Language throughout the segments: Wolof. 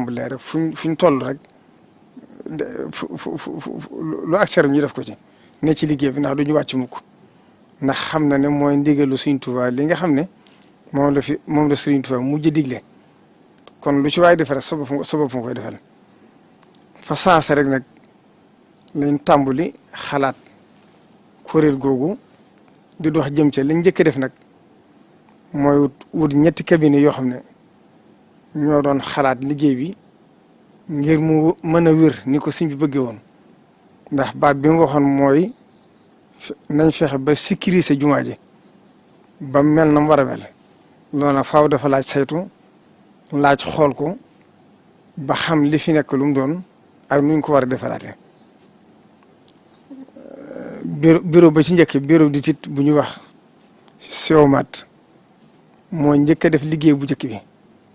tàmbalee rek fuñ toll rek lu ak ñu def ko ci ne ci liggéey bi ndax duñu wàcc mukk ndax xam na ne mooy ndigalu Sëriñ Tuubaa li nga xam ne moom la Sëriñ Tuubaa mujj digle kon lu ci waay def rek sa bopp nga koy defal fa saasa rek nag lañ tàmbali xalaat kuréel googu di dox jëm ca liñ njëkk def nag mooy wut ñetti cabinet yoo xam ne ñoo doon xalaat liggéey bi ngir mu mën a wér ni ko sëñ bi bëggee woon ndax baat bi mu waxoon mooy nañ fexe ba sécuriser jumaa ji ba mel na mu war a mel loolu nag faaw dafa laaj saytu laaj xool ko ba xam li fi nekk lu mu doon ak nuñ ko war a defaraate bureau ba ci njëkk bureau d'étude bu ñuy wax SEOMAT moo njëkk a def liggéey bu njëkk bi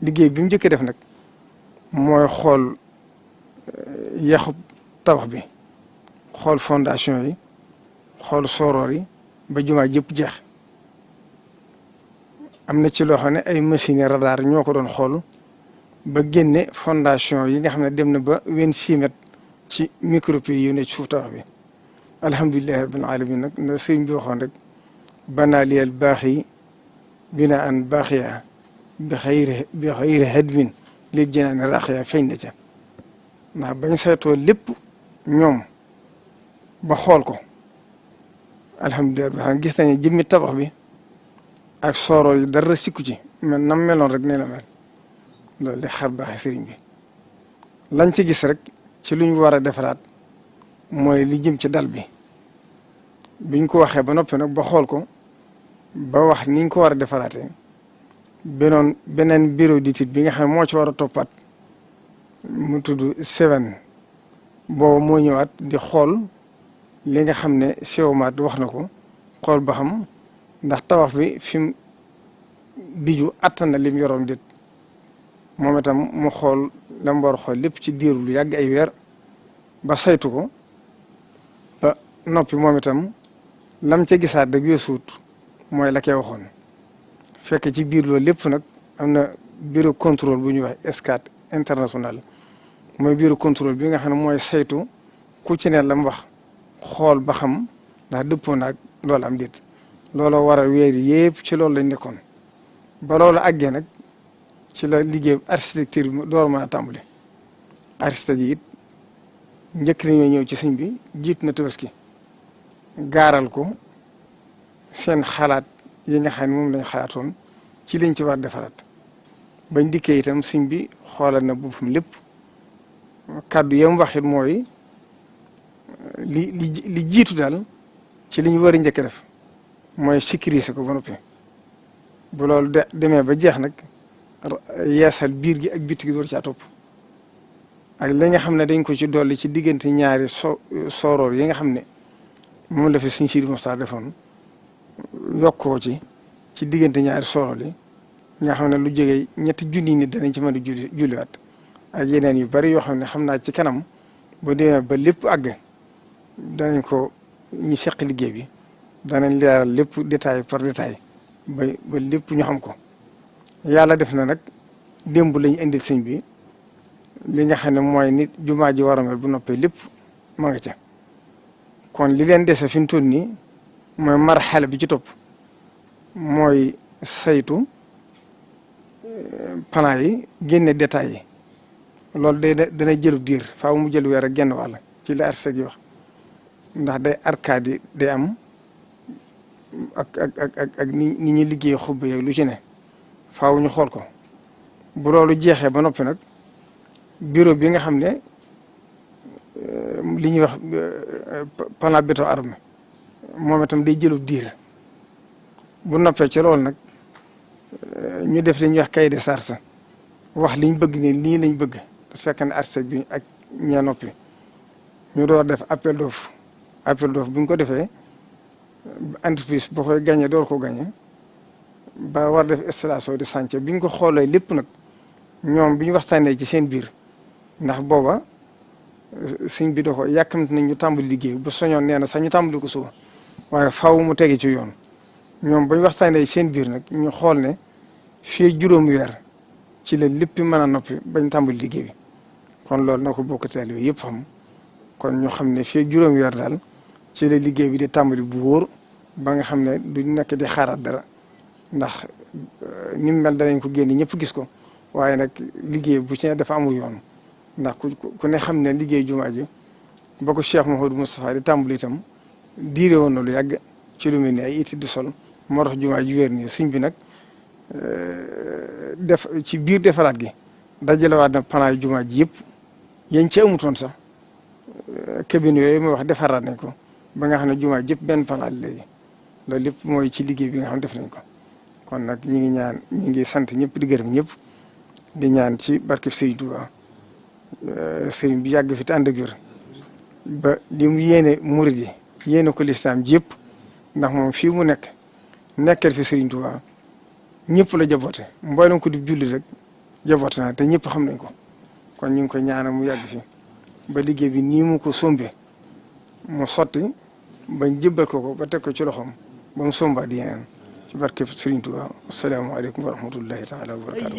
liggéey bi mu njëkk a def nag mooy xool yaxub tabax bi xool fondation yi xool soroor yi ba jumaa jëpp jeex am na ci loo xam ne ay machine radar ñoo ko doon xool ba génne fondation yi nga xam ne dem na ba 26 mètres ci micropieux yu ne ci suuf tabax bi alhamdulillahi rabbil alamin nag na sëñ bi waxoon rek banaa liyal baaxi bina an baaxiya bi xayri hadmin lil jinaani raqiya feeñ na ca ndax bañ saytoo lépp ñoom ba xool ko alhamdulilah bi xam gis nañu jëmmi tabax bi ak sooroor yi dara sikku ci mais nam meloon rek nee la mel loolu de xar baaxee sëriñ bi lañ ci gis rek ci lu ñu war a defaraat mooy li jëm ci dal bi biñ ko waxee ba noppi nag ba xool ko ba wax niñ ko war a defaraatee beneen bureau d'étude bi nga xam ne moo ci war a toppaat mu tudd Seven boobu moo ñëwaat di xool li nga xam ne SEOMAT wax na ko xool ba xam ndax tabax bi fi mu biju attan na lim yoroon dit moom itam mu xool la mu war a xool lépp ci diiru lu yàgg ay weer ba saytu ko ba noppi moom itam lam ca gisaat dëgg weesuut mooy la koy waxoon fekk ci biir loolu lépp nag am na bureau contrôle bu ñuy wax SCAT international mooy bureau contrôle bi nga xam ne mooy saytu ku ci ne la mu wax xool ba xam ndax dëppoo naag loolu am déet looloo waral weer yëpp ci loolu lañ nekkoon ba loolu àggee nag ci la liggéey architecture bi door mën a tàmbali architecte yi it njëkk nañoo ñëw ci sëñ bi jiit na Tabaski gaaral ko seen xalaat yi nga xam ne moom lañ xalaatoon ci liñ ci war defaraat bañ dikkee itam sëñ bi xoolal na boppam lépp kàddu yam waxit mooy li jiitu daal ci li ñu war a njëkk def mooy sécuriser ko ba noppi bu loolu demee ba jeex nag yeesal biir gi ak bitti gi door caa topp ak li nga xam ne dañ ko ci dolli ci diggante ñaari sooroor yi nga xam ne moom la fi Sëñ Sidi Moxtaar defoon yokkoo ci diggante ñaari sooroor yi nga xam ne lu jógee ñetti junni nit danañ ci mën a julliwaat ak yeneen yu bari yoo xam ne xam naa ci kanam bu demee ba lépp àgg danañ ko ñu seq liggéey bi danañ leeral lépp détail par détail ba lépp ñu xam ko yàlla def na nag démb lañu indil sëñ bi li nga xam ne mooy nit jumaa ji war a mel bu noppee lépp ma nga ca kon li leen dese fi mu toll nii mooy marxala bi ci topp mooy saytu plan yi génne détails yi loolu dana jëlu diir faaw mu jël weer ak genn wàll ci la architecte yi wax ndax day arcade yi day am ak ni ñuy liggéey xubbe yeeg lu ci ne faaw ñu xool ko bu loolu jeexee ba noppi nag bureau bi nga xam ne li ñuy wax plan béton armé moom itam day jëlu diir bu noppee ci loolu nag ñu def li ñuy wax cahier de charge wax liñ bëgg ne lii lañ bëgg su fekkee ne architecte bi ak ñee noppi ñu door def appel d'offre bu ñu ko defee entreprise boo koy gagné door ko gagné ba war def installation de chantier bi ñu ko xoolee lépp nag ñoom bi ñu waxtaanee ci seen biir ndax booba sëñ bi da ko yàkkamti nañ ñu tàmbali liggéey bu soñoon nee na sax ñu tàmbali ko suba waaye faaw mu tege ci yoon ñoom ba ñu waxtaanee seen biir nag ñu xool ne fii juróomi weer ci la lépp mën a noppi bañ tàmbali liggéey bi kon loolu na ko bokk taalibe yëpp xam kon ñu xam ne fii juróomi weer daal ci la liggéey bi di tàmbali bu wóor ba nga xam ne du nekk di xaaraat dara ndax ni mu mel danañ ko génne ñëpp gis ko waaye nag liggéey bu ci ne dafa amul yoon ndax ku ne xam ne liggéey jumaa ji ba ko Cheikh Mouhamadou Moustapha di tàmbali itam diire woon na lu yàgg ci lu mel ni ay itti du sol moo tax jumaa ji wéer nii sëñ bi nag def ci biir defaraat gi dajalewaat na panaay jumaa ji yëpp yéen ci amutoon sax cabine yooyu mooy wax defaraat nañ ko ba nga xam ne jumaa ji yëpp benn panaay léegi loolu lépp mooy ci liggéey bi nga xam def nañ ko kon nag ñi ngi sant ñëpp di gërëm ñëpp di ñaan ci barke Sëriñ Tuubaa sëriñ bi yàgg fi te ànd ak wér ba li mu yéene murid yi yéene ko lislaam ji yëpp ndax moom fii mu nekkal fi Sëriñ Tuubaa ñëpp la jaboote mboolem ko di julli rek jaboote na te ñëpp xam nañ ko kon ñu ngi koy ñaanal mu yàgg fi ba liggéey bi nii mu ko sombe mu sotti bañ jëbbal ko ba teg ko ci loxoom ba mu sombaat di yeneen ci barke Sëriñ Tuubaa asalaamaaleykum wa rahmatullahi taala wa barakaatu